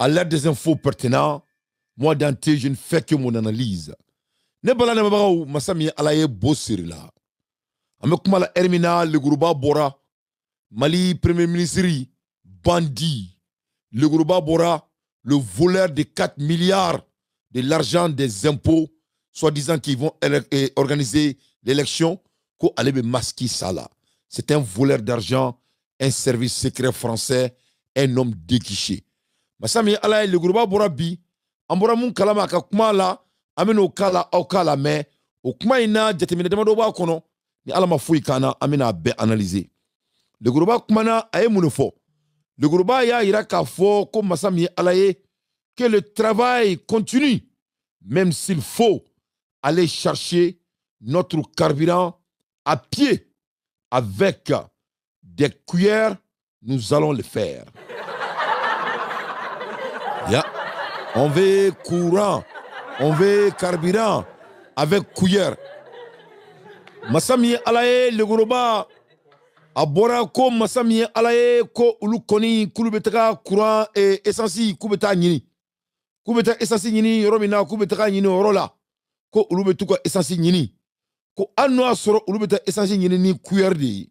À l'aide des infos pertinentes, moi Dante, je ne fais que mon analyse. Ne bala ne mabagaw masa min ye Ala ye bo siri la. An bɛ kuma la heure min na Leguruba bɔra, Mali premier ministre bandit. Leguruba bɔra, le voleur de 4 milliards de l'argent des impôts, soi-disant qu'ils vont organiser l'élection, ko ale bɛ masquer ça là. C'est un voleur d'argent, un service secret français, un homme déguiché. Masa min ye Ala ye Leguruba bɔra bi, an bɔra mun kalama a ka kuma la, an bɛn'o k'a la, aw k'a la mɛn. O kuma in na jateminɛ damadɔ b'a kɔnɔ, ni Ala ma foyi k'an na, an bɛna a bɛɛ analyser. Leguruba kumana, a ye mun de fɔ? Leguruba y'a yira k'a fɔ ko masa min ye Ala ye, que le travail continue, même s'il faut aller chercher notre carburant à pied avec des cuillères, nous allons le faire. Yeah. On veut courant, on veut carburant avec cuillère. Masa min ye Ala ye Leguruba a bɔra ko masa min ye Ala ye ko olu kɔni k'olu bɛ taga courant et essence k'u bɛ taa ɲini. K'u bɛ taa essence ɲini yɔrɔ min na, k'u bɛ taga ɲini o yɔrɔ la. Ko olu bɛ t'u ka essence ɲini. Ko hali n'o y'a sɔrɔ olu bɛ taa essence ɲini ni cuillère de ye.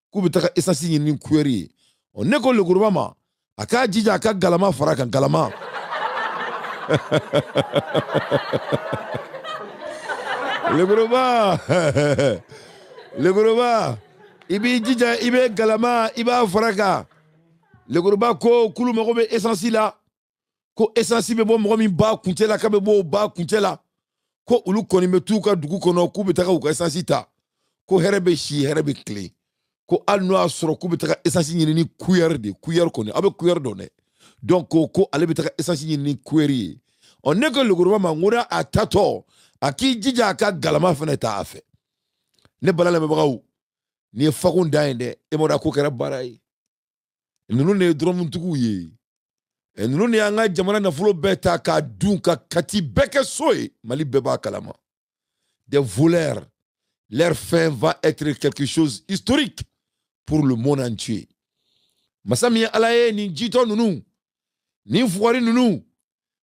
K'u bɛ taga essence ɲini ni cuillère ye. Ɔ ne ko Leguruba ma, a k'a jija a ka galama fara kan, galama. Leguruba, Leguruba, i b'i jija i bɛ galama i b'a fara kan. Leguruba ko k'olu mago bɛ essence la, ko essence bɛ bɔ mɔgɔ min ba kuncɛ la, k'a bɛ bɔ o ba kuncɛ la, ko olu kɔni bɛ t'u ka dugu kɔnɔ k'u bɛ taga u ka essence ta, ko hɛrɛ bɛ si hɛrɛ bɛ tilen, ko hali n'o y'a sɔrɔ k'u bɛ taga essence ɲini ni cuillère de, cuillère kɔni aw bɛ cuillère dɔn dɛ. Donc ko ale bɛ taga essence ɲini ni cuillère ye. Ɔ ne ko Leguruba ma n ko a tatɔ a k'i jija a ka galama fana ta a fɛ. Ne bala lamɛnbagaw, nin ye fakun dan ye dɛ, e m'a dɔn a ko kɛra baara ye. Ninnu de ye dɔrɔmutigiw ye. Ninnu de y'an ka jamana nafolo bɛɛ ta k'a dun ka kati bɛɛ kɛ so ye, Mali bɛɛ b'a kalama. Des voleurs, leur fin va être quelque chose historique pour le monde entier. Masa min ye Ala ye nin jitɔ ninnu, nin fugari ninnu,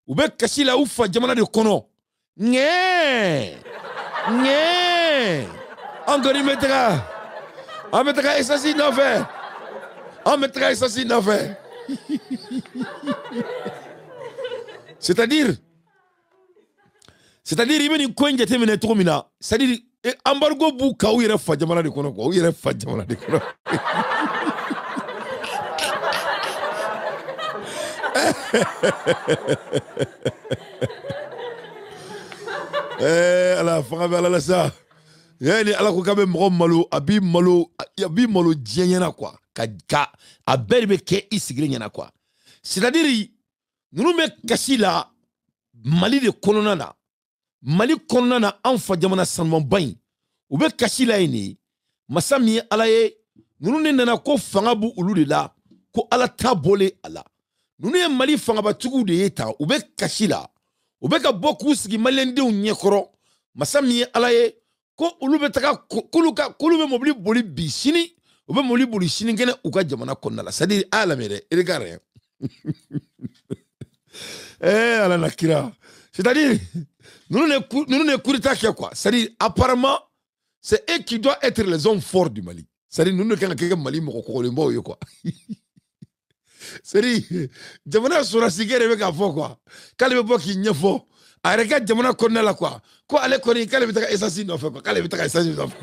u bɛ kasi la u fa jamana de kɔnɔ. Ŋɛɛ ŋɛɛ, an kɔni bɛ taga, an bɛ taga essence nɔfɛ, an bɛ taga essence nɔfɛ. C'est-à-dire i bɛ nin ko in jateminɛ cogo min na, c'est-à-dire embargo b'u kan u yɛrɛ fa jamana de kɔnɔ quoi, u yɛrɛ fa jamana de kɔnɔ. Ala fanga bɛ Ala la sa. Ni Ala ko k'a bɛ mɔgɔ malo, a b'i malo, a b'i malo diɲɛ ɲɛna quoi, ka a bɛɛ de bɛ kɛ i sigilen ɲɛna quoi. C'est-à-dire ninnu bɛ kasi la Mali de kɔnɔna na, Mali kɔnɔna na, an fa jamana sanumanba in, u bɛ kasi la yen de. Masa min ye Ala ye, ninnu de nana ko fanga b'u olu de la, ko Ala ta bɔlen a la. Ninnu ye Mali fangabatigiw de ye tan, u bɛ kasi la, u bɛ ka bɔ k'u sigi maliyɛndenw ɲɛkɔrɔ. Masa min ye Ala ye, ko olu bɛ taga, k'olu bɛ mobili boli bi sini, u bɛ mobili boli sinikɛnɛ u ka jamana kɔnɔna la. C'est-à-dire a y'a lamɛn dɛ, regarde. Ala na kira. C'est-à-dire ninnu de coup d'état kɛ quoi. C'est-à-dire apparemment c'est eux qui doivent être les hommes forts du Mali. C'est-à-dire ninnu de kan ka kɛ Mali mɔgɔ kɔgɔlenbaw ye quoi. C'est-à-dire jamana sɔrɔdasikɛ de bɛ k'a fɔ quoi, k'ale bɛ bɔ k'i ɲɛfɔ a yɛrɛ ka jamana kɔnɔna la quoi, ko ale kɔni k'ale bɛ taga essence nɔfɛ quoi, k'ale bɛ taga essence nɔfɛ.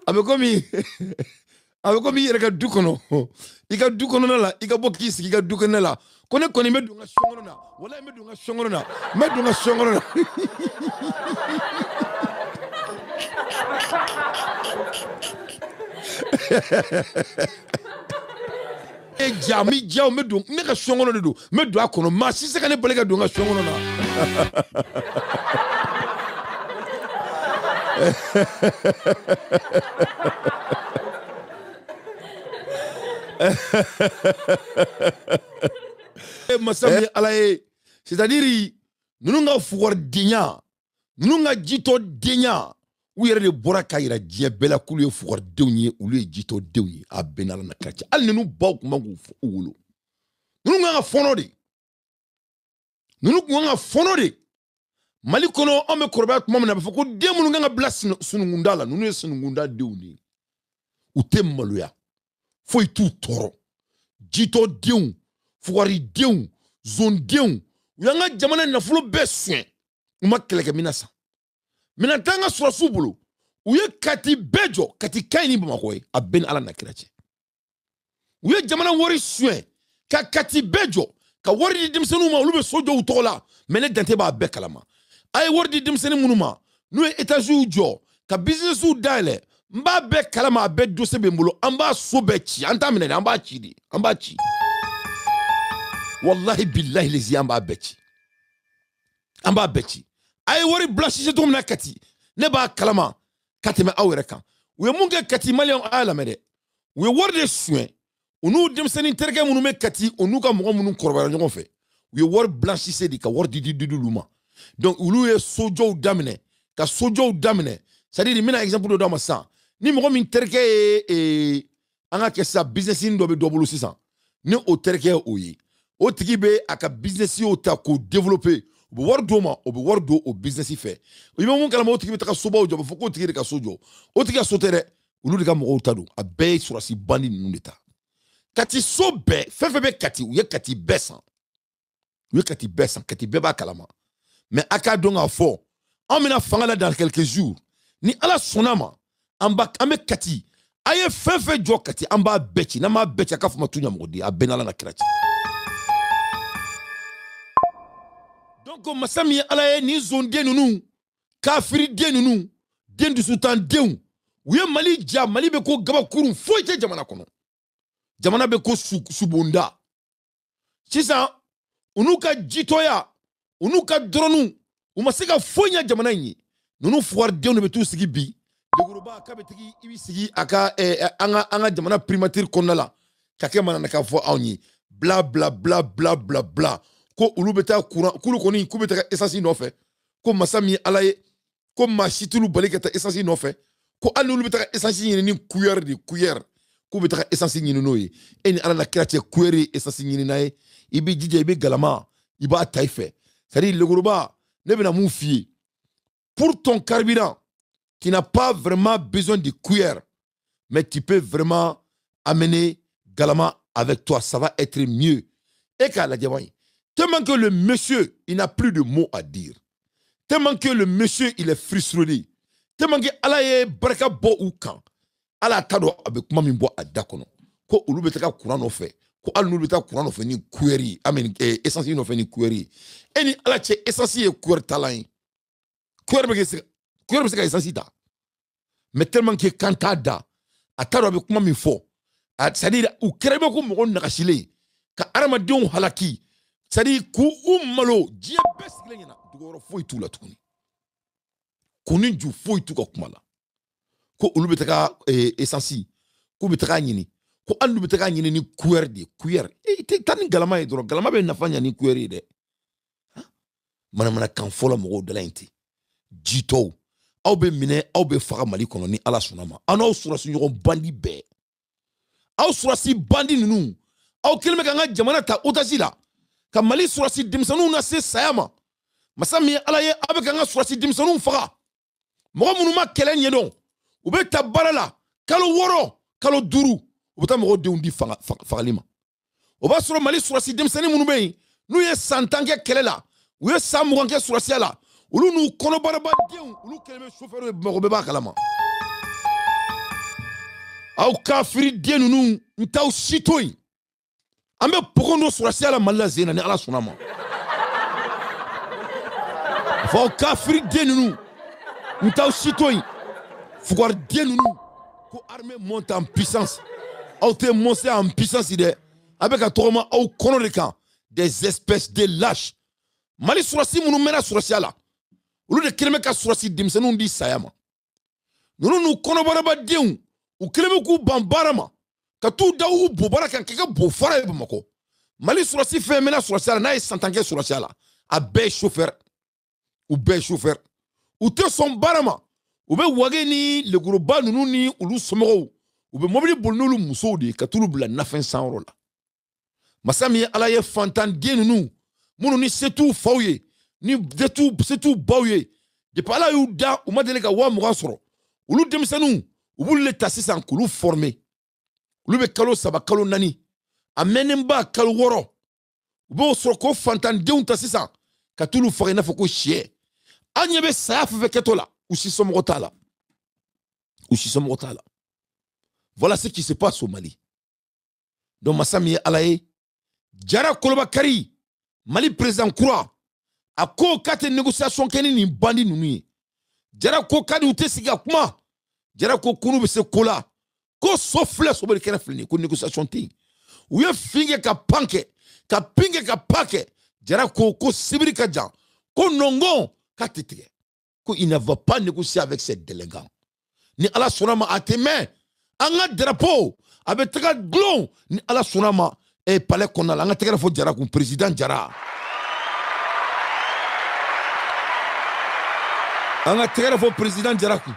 A bɛ komi i yɛrɛ ka du kɔnɔ, i ka du kɔnɔna la, i ka bɔ k'i sigi i ka du kɔnɔna la, ko ne kɔni bɛ don n ka so kɔnɔ na, walayi n bɛ don n ka so kɔnɔ na, n bɛ don n ka so kɔnɔ na. E ja n bɛ ja, n bɛ don ne ka so kɔnɔ de don, n bɛ don a kɔnɔ, maa si tɛ se ka ne bali ka don n ka so kɔnɔ na. Masa min ye Ala ye, c'est-à-dire Ninnu ka fugaridenya, ninnu ka jitɔdenya, u yɛrɛ de bɔra k'a yira diɲɛ bɛɛ la k'olu ye fugaridenw ye, olu ye jitɔdenw ye. A bɛɛ n'Ala na kira cɛ. Hali ninnu baw tun man k'u wolo. Ninnu kan ka fɔnɔ de. Ninnu tun kan ka fɔnɔ de. Mali kɔnɔ, anw bɛ kɔrɔbaya tuma min na, a bɛ fɔ ko den minnu kan ka bila sununkunda la, ninnu ye sununkunda denw de ye. U tɛ maloya, foyi t'u tɔɔrɔ. Jitɔdenw, fugaridenw, zondenw, u y'an ka jamana nafolo bɛɛ suɲɛ. U ma kɛlɛkɛminɛn san. Minɛn t'an ka sɔrɔsiw bolo. U ye Kati bɛɛ jɔ, Kati ka ɲi ni Bamakɔ ye, a bɛɛ ni Ala na kira cɛ. U ye jamana wari suɲɛ ka Kati bɛɛ jɔ, ka wari di denmisɛnninw ma, olu bɛ so jɔ u tɔgɔ la, mais ne Dante b'a bɛɛ kalama. A ye wari di denmisɛnnin minnu ma, n'u ye étages jɔ, ka businessw dayɛlɛ, n b'a bɛɛ kalama, a bɛɛ dossier bɛ n bolo, an b'a so bɛɛ ci, an t'a minɛ dɛ, an b'a ci de, an b'a ci. Wallahi billahi lezi, an b'a bɛɛ ci. An b'a bɛɛ ci. A ye wari blanchissé cogo min na Kati, ne b'a kalama ka tɛmɛ aw yɛrɛ kan. U ye mun kɛ Kati, maliyɛnw a y'a lamɛn dɛ. U ye wari de suɲɛ, u n'u denmisɛnnin terikɛ minnu bɛ Kati, u n'u ka mɔgɔ minnu kɔrɔbayara ɲɔgɔn fɛ, u ye wari blanchissé de ka wari di di di olu ma. Donc olu ye sojɔw daminɛ, ka sojɔw daminɛ. C'est à dire n bɛna exemple dɔ d'aw ma sisan. Ni mɔgɔ min terikɛ ye, an ka kɛ sisan, business dɔ bɛ dɔ bolo sisan, ni o terikɛ ye o ye, o tigi bɛ a ka business o ta k'o développer. U bɛ wari d'o ma, o bɛ wari don o business fɛ. I bɛ mun kalama, o tigi bɛ taga sobaw jɔ, a bɛ fɔ k'o tigi de ka so jɔ. O tigi ka so tɛ dɛ, olu de ka mɔgɔw ta don. A bɛɛ ye sɔrɔsi bandi ninnu de ta. Kati so bɛɛ, fɛn fɛn bɛ Kati, u ye Kati bɛɛ san. U ye Kati bɛɛ san, Kati bɛɛ b'a kalama. Mais a k'a dɔn k'a fɔ, anw bɛna fanga la dans quelques jours. Ni Ala sɔnna ma, an bɛ Kati. A ye fɛn fɛn jɔ Kati, an b'a bɛɛ ci. N'an m'a bɛɛ ci, a k'a fɔ ma tu ɲamɔgɔden, a bɛɛ n'Ala na kira cɛ. Donc masa min ye Ala ye, nin zonden ninnu, kafiriden ninnu, den dusutandenw, u ye Mali ja, Mali bɛ ko gabakurun, foyi tɛ jamana kɔnɔ. Jamana bɛ ko subonda. Sisan, u n'u ka jitɔya, u n'u ka dɔrɔnw, u ma se ka foyi ɲɛ jamana in ye. Ninnu fugaridenw de bɛ t'u sigi bi. Leguruba k'a bɛ tigi, i b'i sigi a ka an ka jamana primature kɔnɔna la, ka kɛ mananakan fɔ anw ye. Bla bla bla bla bla bla. Ko olu bɛ taa courant, k'olu kɔni k'u bɛ taga essence nɔfɛ, ko masa min ye Ala ye, ko maa si t'olu bali ka taa essence nɔfɛ, ko hali n'olu bɛ taga essence ɲini ni cuillère de cuillère, k'u bɛ taga essence ɲini n'o ye. E ni Ala na kira cɛ, cuillère ye essence ɲinina ye. I b'i jija, i bɛ galama, i b'a ta i fɛ. C'est à dire leguruba, ne bɛna mun f'i ye, pour ton carburant, tu n'as pas vraiment besoin de cuillère, mais tu peux vraiment amener galama avec toi, ça va être mieux. E k'a lajɛ wa ye. Tellement que le monsieur, il n'a plus de mots à dire. Tellement que le monsieur, il est frustré. Tellement que Ala ye barika bɔ u kan. Ala t'a dɔn a bɛ kuma min bɔ a da kɔnɔ. Ko olu bɛ taga courant nɔfɛ. Ko hali n'olu bɛ taa courant nɔfɛ ni cuillère ye, amen, essence nɔfɛ ni cuillère ye. E ni Ala cɛ, essence ye cuillère talan ye. Cuillère bɛ se ka essence ta. Mais tellement que kan t'a da, a t'a dɔn a bɛ kuma min fɔ. C'est à dire u kɛra i b'a fɔ ko mɔgɔ nagasilen, ka adamadenw halaki. C'est-à-dire k'u malo diɲɛ bɛɛ sigilen ɲɛna, dogoyɔrɔ foyi t'u la tuguni, kun ni ju foyi t'u ka kuma la. Ko olu bɛ taga essence, k'u bɛ taga ɲini, ko hali n'u bɛ taga ɲini ni cuillère de ye, cuillère. I tɛ taa ni galama ye dɔrɔn, galama bɛ nafa ɲɛ ni cuillère ye dɛ. Manamanakan fɔlɔ mɔgɔw dala in ten. Jitɔw, aw bɛ minɛ, aw bɛ faga Mali kɔnɔ ni Ala sɔnna ma. Aw n'aw sɔrɔsi ɲɔgɔn bandi bɛɛ, aw sɔrɔsi bandi ninnu, aw kɛlen bɛ k'an ka jamana ta otage la, ka Mali sɔrɔsi denmisɛnninw lase saya ma. Masa min ye Ala ye, aw bɛ k'an ka sɔrɔsi denmisɛnninw faga. Mɔgɔ minnu ma kɛlɛ ɲɛdɔn, u bɛ ta baara la kalo 6, kalo 5, u bɛ taa mɔgɔw denw di fagali ma. O b'a sɔrɔ Mali sɔrɔsi denmisɛnnin minnu bɛ yen, n'u ye san 10 kɛ kɛlɛ la, u ye san 20 kɛ sɔrɔsiya la, olu n'u kɔnɔbarabadenw, olu kɛlen bɛ chauffeur ye Bamakɔ, bɛɛ b'a kalama. Aw kafiriden ninnu, n t'aw si to yen. An bɛ pɔgɔn dɔ sɔrɔsiya la Mali la zen na ni Ala sɔnna ma. Fɔ aw kafiriden ninnu, n t'aw si to yen. Fugariden ninnu, ko armée monte en puissance. Aw tɛ monter en puissance dɛ. A bɛ ka tɔgɔma aw kɔnɔ de kan. Des espèces de lâches. Mali sɔrɔsi minnu mɛnna sɔrɔsiya la, olu de kɛlen bɛ ka sɔrɔsi denmisɛnninw di saya ma. Ninnu n'u kɔnɔbarabadenw, u kɛlen bɛ k'u ban baara ma, ka t'u da u bobara kan k'i ka bo fara ye Bamakɔ. Mali sɔrɔsi fɛn mɛnna sɔrɔsiya la, n'a ye san 10 kɛ sɔrɔsiya la, a bɛɛ ye chauffeur. U bɛɛ ye chauffeur. U tɛ sɔn baara ma. U bɛ wage ni leguruba ninnu ni olu somɔgɔw. U bɛ mobili boli n'olu musow de ye ka t'olu bila nafɛn sanyɔrɔ la. Masa min ye Ala ye fantanden ninnu minnu ni se t'u faw ye ni se t'u baw ye depuis Ala y'u da u ma deli ka 20,000 sɔrɔ. Olu denmisɛnninw u b'olu de ta sisan k'olu former. Olu bɛ kalo 3 kalo 4 a mɛnnenba kalo 6 u b'o sɔrɔ k'o fantandenw ta sisan ka t'olu faga i n'a fɔ ko sɛ. An ɲɛ bɛ saya fɛn fɛn kɛtɔ la u si somɔgɔ t'a la. U si somɔgɔ t'a la. Voilà ce qui se passe au Mali. Donc masa min ye Ala ye Jara Kolobakari Mali président kura a ko k'a tɛ négociation kɛ ni nin bandi ninnu ye. Jara ko k'a ni u tɛ sigi ka kuma. Jara ko k'u bɛ se ko la ko so filɛ so bɛ kɛnɛ filɛ nin ye ko négociation tɛ yen. U ye fin kɛ ka pan kɛ ka pin kɛ ka pa kɛ. Jara ko ko sibiri ka jan ko nɔngɔn k'a tɛ tigɛ ko il ne va pas négocier avec ces délinquants. Ni Ala sɔnna ma a tɛ mɛn an ka drapeau a bɛ taga gulon ni Ala sɔnna ma palais kɔnɔna la an ka tɛgɛrɛ fɔ Jara kun président Jara. An ka tɛgɛrɛ fɔ président Jara kun.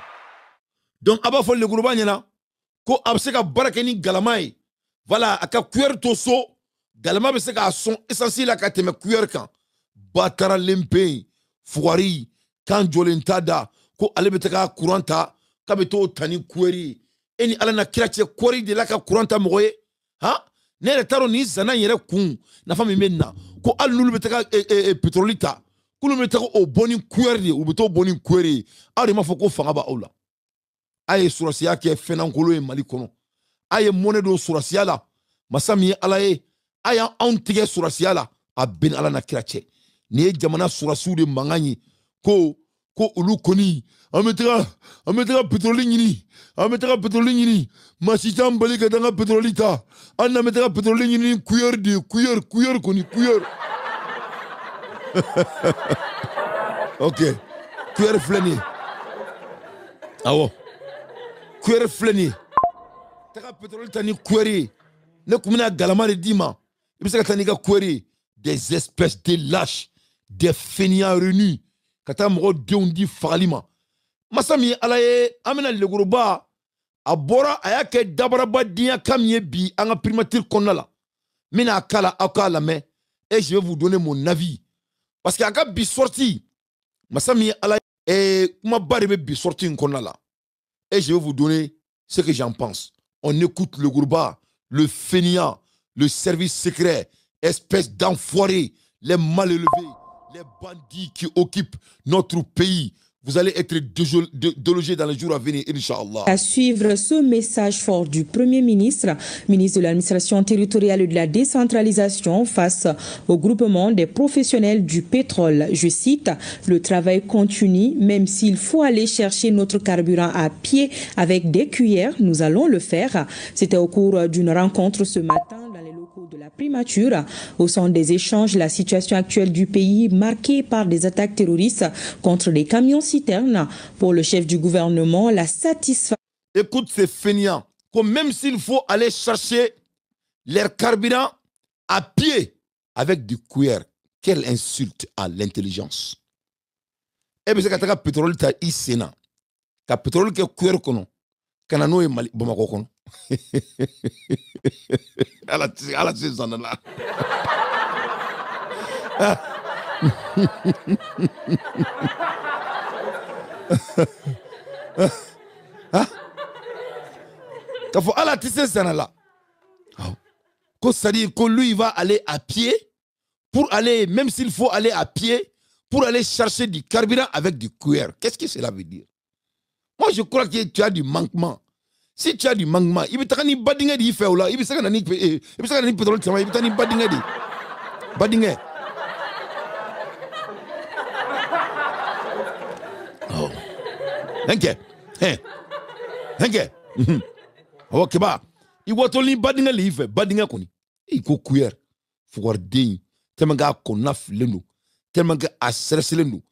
Donc a b'a fɔ leguruba ɲɛna ko a bɛ se ka baara kɛ ni galama ye. Voilà a ka cuillère to so galama bɛ se k'a sɔn essence la ka tɛmɛ cuillère kan. Bataralen pe yen fugari kan jɔlen t'a da ko ale bɛ taga courant ta k'a bɛ t'o ta ni cuillère ye. E ni Ala na kira cɛ kɔri de la ka courant ta mɔgɔ ye han. Ne yɛrɛ t'a dɔn nin zana in yɛrɛ kun nafa min bɛ nin na ko hali n'olu bɛ taga pétrole ta k'olu bɛ taga o bɔ ni cuillère de ye u bɛ t'o bɔ ni cuillère ye. Aw de m'a fɔ ko fanga b'aw la. A ye surasiya kɛ fɛnnankolo ye Mali kɔnɔ. A ye mɔnɛ don surasiya la. Masa min ye Ala ye a y'anw tigɛ surasiya la a bɛn ni Ala na kira cɛ. Nin ye jamana surasiw de mankan ye ko olu kɔni an bɛ taga pétrole ɲini an bɛ taga pétrole ɲini maa si t'an bali ka taa an ka pétrole ta an n'an bɛ taga pétrole ɲini ni cuillère de ye cuillère cuillère kɔni cuillère. Ok cuillère filɛ nin ye awɔ cuillère filɛ nin ye taga pétrole ta ni cuillère ye ne kun bɛna galama de d'i ma i bɛ se ka taa n'i ka cuillère ye. Des espèces de lâches, des fainéants réunis ka taa mɔgɔw denw di fagali ma. Masa min ye Ala ye an bɛna leguruba a bɔra a y'a kɛ dabarabadenya kan min ye bi an ka primature kɔnɔna la n bɛna a k'a la aw k'a lamɛn et je vais vous donner mon avis parce que a ka bi sortie masa min ye Ala ye kumaba de bɛ bi sortie in kɔnɔna la et je vais vous donner ce que j'en pense. On écoute le Leguruba, le fainéant, le service secret, espèce d'enfoiré, les mal élevés, les bandits qui occupent notre pays. Vous allez être délogés dans les jours à venir, Inch'Allah. À suivre ce message fort du Premier ministre, ministre de l'administration territoriale et de la décentralisation face au groupement des professionnels du pétrole. Je cite, « Le travail continue, même s'il faut aller chercher notre carburant à pied avec des cuillères, nous allons le faire. » C'était au cours d'une rencontre ce matin dans les locaux de la primature. Au centre des échanges, la situation actuelle du pays marquée par des attaques terroristes contre les camions citernes. Pour le chef du gouvernement, la satisfaction. Écoute ces fainéants, que même s'il faut aller chercher leur carburant à pied avec du cuir, quelle insulte à l'intelligence. Eh bien, c'est que pétrole ta i Sénat, ka pétrole ke cuir kono, kana no Mali Bamako kono. Ala se zana la. K'a fɔ ala tɛ se zana la. Ko c'est-à-dire que lui il va aller à pied pour aller, même s'il faut aller à pied pour aller chercher du carburant avec du cuir. Qu'est-ce que cela veut dire? Moi je crois que tu as du manquement. Si tu as du manquement, il bɛ taga ni badingɛ de y'i fɛ o la, i bɛ se ka na ni i bɛ se ka na ni pétrole caman ye, i bɛ taa ni badingɛ de ye. Badingɛ. Oh. Henke. Hein. Henke. Awɔ Keba, i watɔ ni badingɛ le y'i fɛ, badingɛ kɔni. I ko cuillère, fugariden, tellement que a kɔnɔna fililen don, tellement que a sɛrɛsɛlen don.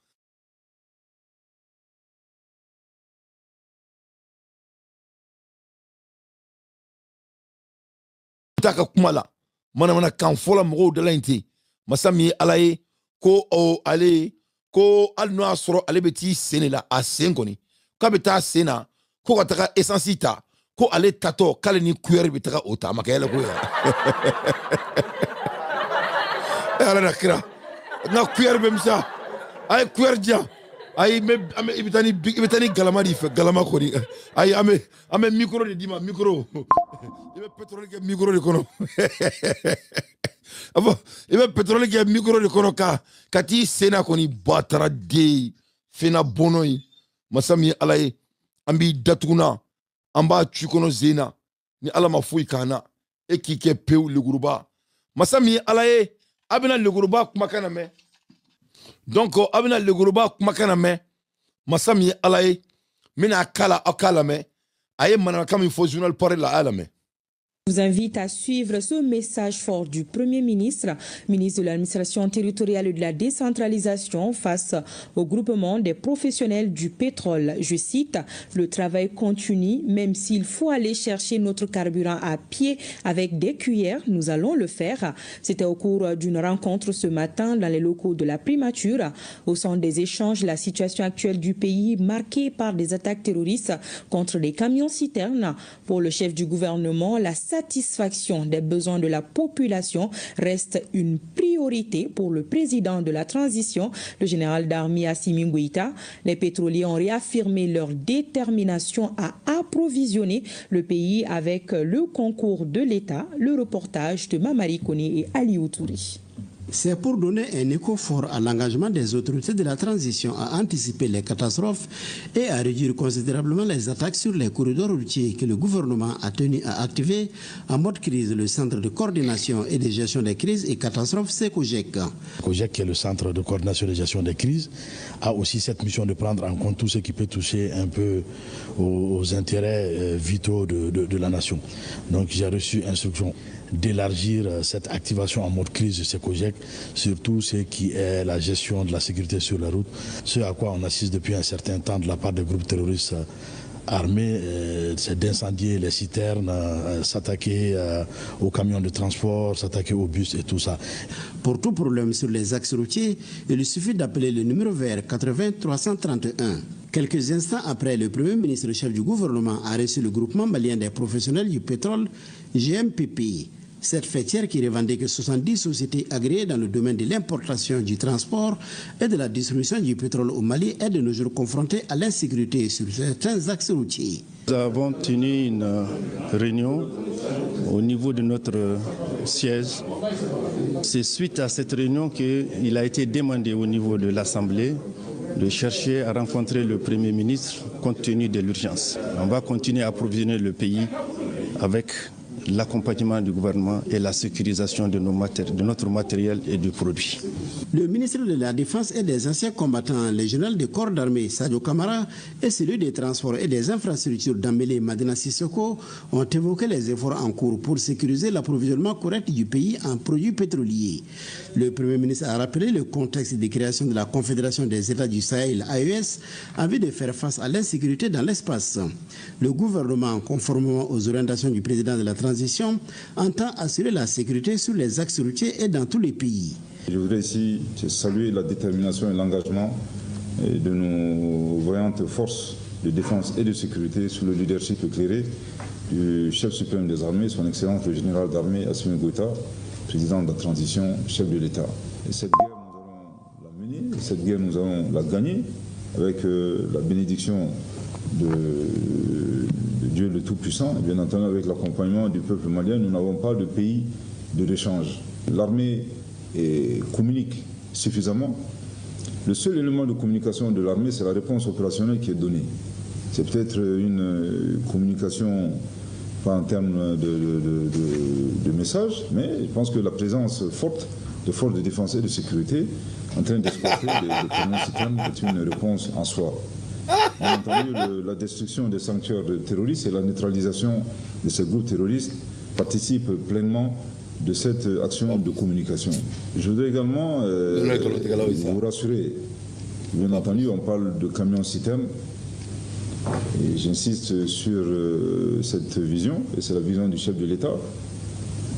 Ta ka kuma la manamana kan fɔla mɔgɔw dala in ten. Masa min ye Ala ye ko ale Ko hali n'o y'a sɔrɔ ale bɛ t'i sen de la, a sen kɔni k'a bɛ taa sen na, ko ka taga essence ta, ko ale tatɔ k'ale ni cuillère bɛ taga o ta. A ma kɛ yɛlɛ ko ye. E Ala na kira, n ka cuillère bɛ min sa? A ye cuillère di yan. Ayi, i bɛ taa ni i bɛ taa ni galama de fɛ, galama kɔni. Ayi, an bɛ micro de d'i ma, micro. I bɛ pétrole kɛ micro de kɔnɔ. A fɔ i bɛ pétrole kɛ micro de kɔnɔ ka t'i sen na kɔni. Batara den fɛnna bɔnɔ ye. Masa min ye Ala ye, an b'i datugu na, an b'a cu kɔnɔ zen na, ni Ala ma foyi k'an na, e k'i kɛ pewu leguruba. Masa min ye Ala ye, a bɛna leguruba kumakan na mɛn. Donc a bɛna leguruba kumakan na mɛn. Masa min ye Ala ye, n bɛna a k'a la, aw k'a lamɛn. A ye manamanakan min fɔ journal pare la, a y'a lamɛn. Vous invite à suivre ce message fort du Premier ministre, ministre de l'administration territoriale et de la décentralisation face au groupement des professionnels du pétrole. Je cite, « Le travail continue, même s'il faut aller chercher notre carburant à pied avec des cuillères, nous allons le faire. » C'était au cours d'une rencontre ce matin dans les locaux de la primature. Au centre des échanges, la situation actuelle du pays marquée par des attaques terroristes contre les camions-citernes. Pour le chef du gouvernement, la satisfaction des besoins de la population reste une priorité pour le président de la transition, le général d'armée Assimi Goïta. Les pétroliers ont réaffirmé leur détermination à approvisionner le pays avec le concours de l'État. Le reportage de Mamari Kone et Ali Outouri. C'est pour donner un écho fort à l'engagement des autorités de la transition à anticiper les catastrophes et à réduire considérablement les attaques sur les corridors routiers que le gouvernement a tenu à activer en mode crise le centre de coordination et de gestion des crises et catastrophes CECOGEC. COGEC, qui est le centre de coordination et de gestion des crises, a aussi cette mission de prendre en compte tout ce qui peut toucher un peu aux intérêts vitaux de la nation. Donc j'ai reçu instruction d'élargir cette activation en mode crise de CECOGEC, surtout ce qui est la gestion de la sécurité sur la route, ce à quoi on assiste depuis un certain temps de la part des groupes terroristes armés, c'est d'incendier les citernes, s'attaquer aux camions de transport, s'attaquer aux bus et tout ça. Pour tout problème sur les axes routiers, il suffit d'appeler le numéro vert 80 331. Quelques instants après, le Premier ministre chef du gouvernement a reçu le groupement malien des professionnels du pétrole, GMPP. Cette fêtière qui revendique 70 sociétés agréées dans le domaine de l'importation, du transport et de la distribution du pétrole au Mali est de nos jours confrontée à l'insécurité sur certains axes routiers. Nous avons tenu une réunion au niveau de notre siège. C'est suite à cette réunion qu'il a été demandé au niveau de l'Assemblée de chercher à rencontrer le Premier ministre compte tenu de l'urgence. On va continuer à approvisionner le pays avec l'accompagnement du gouvernement et la sécurisation de notre matériel et du produit. Le ministre de la Défense et des anciens combattants, le général de corps d'armée Sadio Kamara et celui des transports et des infrastructures Dambélé Madina Sissoko ont évoqué les efforts en cours pour sécuriser l'approvisionnement correct du pays en produits pétroliers. Le Premier ministre a rappelé le contexte de création de la Confédération des États du Sahel, AES, en vue de faire face à l'insécurité dans l'espace. Le gouvernement, conformément aux orientations du président de la transition, entend assurer la sécurité sur les axes routiers et dans tous les pays. Je voudrais ici saluer la détermination et l'engagement de nos voyantes forces de défense et de sécurité sous le leadership éclairé du chef suprême des armées, son Excellence le général d'armée Assimi Goïta, président de la transition, chef de l'État. Et cette guerre, nous allons la mener, cette guerre, nous allons la gagner avec la bénédiction de Dieu le Tout-Puissant, et bien entendu avec l'accompagnement du peuple malien. Nous n'avons pas de pays de l'échange. L'armée communique suffisamment. Le seul élément de communication de l'armée, c'est la réponse opérationnelle qui est donnée. C'est peut-être une communication, pas en termes de message, mais je pense que la présence forte de forces de défense et de sécurité en train d'escorter des camions citernes est une réponse en soi. On a entendu la destruction des sanctuaires terroristes et la neutralisation de ces groupes terroristes participent pleinement de cette action de communication. Je voudrais également vous rassurer. Bien entendu, on parle de camions-citernes et j'insiste sur cette vision, et c'est la vision du chef de l'État.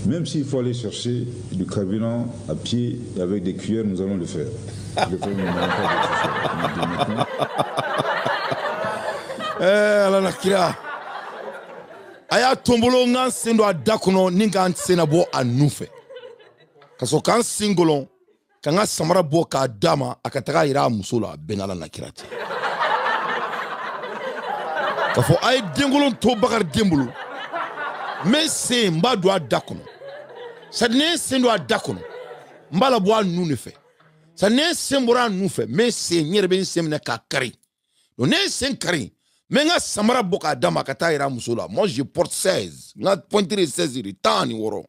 Même s'il faut aller chercher du carburant à pied et avec des cuillères, nous allons le faire. Le faire, nous n'avons pas de. Ala na kira. A y'a tombolo n ka n sen don a da kɔnɔ ni ka n sen bɔ a nun fɛ. Ka sɔrɔ k'an sen gɔlɔn ka n ka samara bɔ k'a d'a ma a ka taga yira a muso la a bɛɛ n'Ala na kira cɛ. K'a fɔ a ye denkolon to Bakari den bolo. N bɛ sen n b'a don a da kɔnɔ. C'est-à-dire ne ye sen don a da kɔnɔ n b'a labɔ a nun de fɛ. C'est-à-dire ne ye sen bɔra a nun fɛ n bɛ sen n yɛrɛ bɛ n sen minɛ k'a kari. Donc ne ye sen kari n bɛ n ka samara bɔ k'a d'a ma ka taa yira a muso la. Moi, je porte 16, n ka pointure ye 16 de, 16.